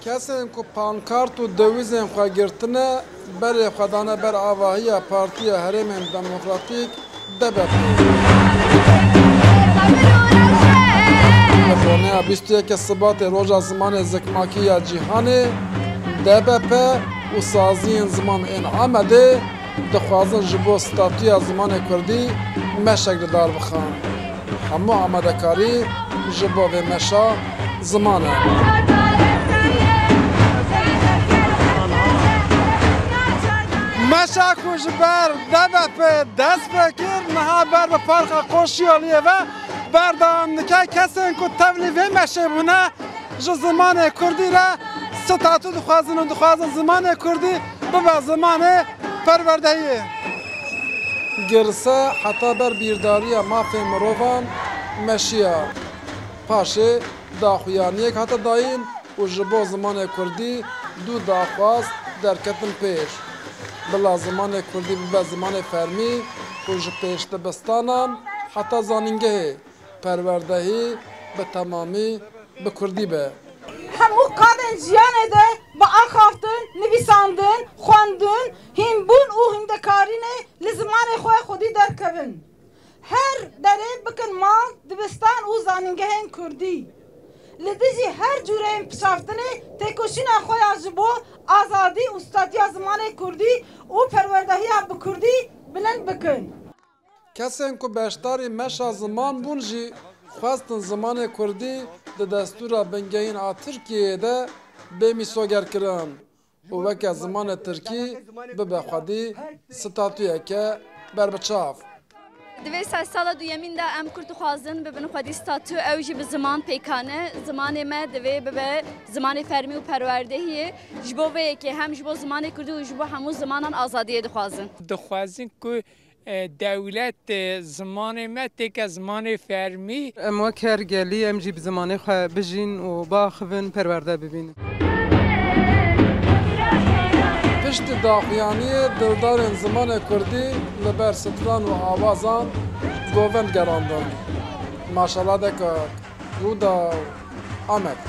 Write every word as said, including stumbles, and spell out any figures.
Kesên ku pankart û dewîzên xwe girtine, berê xwe dane ber avahiya Partiya Herêmên Demokratîk, D B P. Li boneya bîst û yekê Sibatê, Roja Zimanê Zikmakî ya Cîhanê, D B P û saziyên ziman ên Amedê dixwazin ji bo statûya zimanê kurdî meşek li dar bixin. Hemû amadekarî ji bo vê meşa ziman e. Meşa ku ji ber D B P dest pê kir, niha ber bi Parka Qoşiyoliyê ve berdewam dike. Kesên ku tevlî vê meşê bûne, ji zimanê kurdî re statû dixwazin û dixwazin zimanê kurdî bibe zimanê perwerdehiyê. Girse heta ber bîrdariya mafê mirovan meşiya. Paşê daxuyaniyek hate dayîn û ji bo zimanê kurdî du daxwaz derketin pêş. Bila zimanê kurdî bibe zimanê fermî û ji pêşdibistanan heta zanîngehê perwerdehî bi temamî bi kurdî be. Hemû qadên jiyanê de bi axaftin, nivîsandin, xwendin, hînbûn û hîndekarînê li zimanê xwe xwedî derkevin. Her derê bikin mal, dibistan û zanîngehên kurdî. Li dijî her cûreyên pişaftinê têkoşîna xwe ya ji bo azadî û statiya zimanê kurdî û perwerdehiya bi kurdî bilind bikin. Kesên ku beşdarî meşa ziman bûn jî xwestin zimanê kurdî di destûra bingehîn a Tirkiyeyê de bê mîsogerkirin û weke zimanê tirkî bibe xwedî statuyeke berbiçav. Di vê sedsala duyemîn de em kurd dixwazin bibin xwedî statû, ew jî bi ziman pêkane. Zimanê me divê bibe zimanê fermî û perwerdehiyê. Ji bo vê yekê hem ji bo zimanê kurdî û ji bo hemû zimanan azadiyê dixwazin. Dixwazin ku e, dewlet, e, zimanê me têke zimanê fermî. Em wek her gelî, em jî bi zimanê xwe bijîn û biaxivin, perwerde bibînin. Piştî daxuyaniyê dildarên zimanê kurdî li ber stran û awazan govend gerandin. Maşala dekak, Rûdaw, Amed.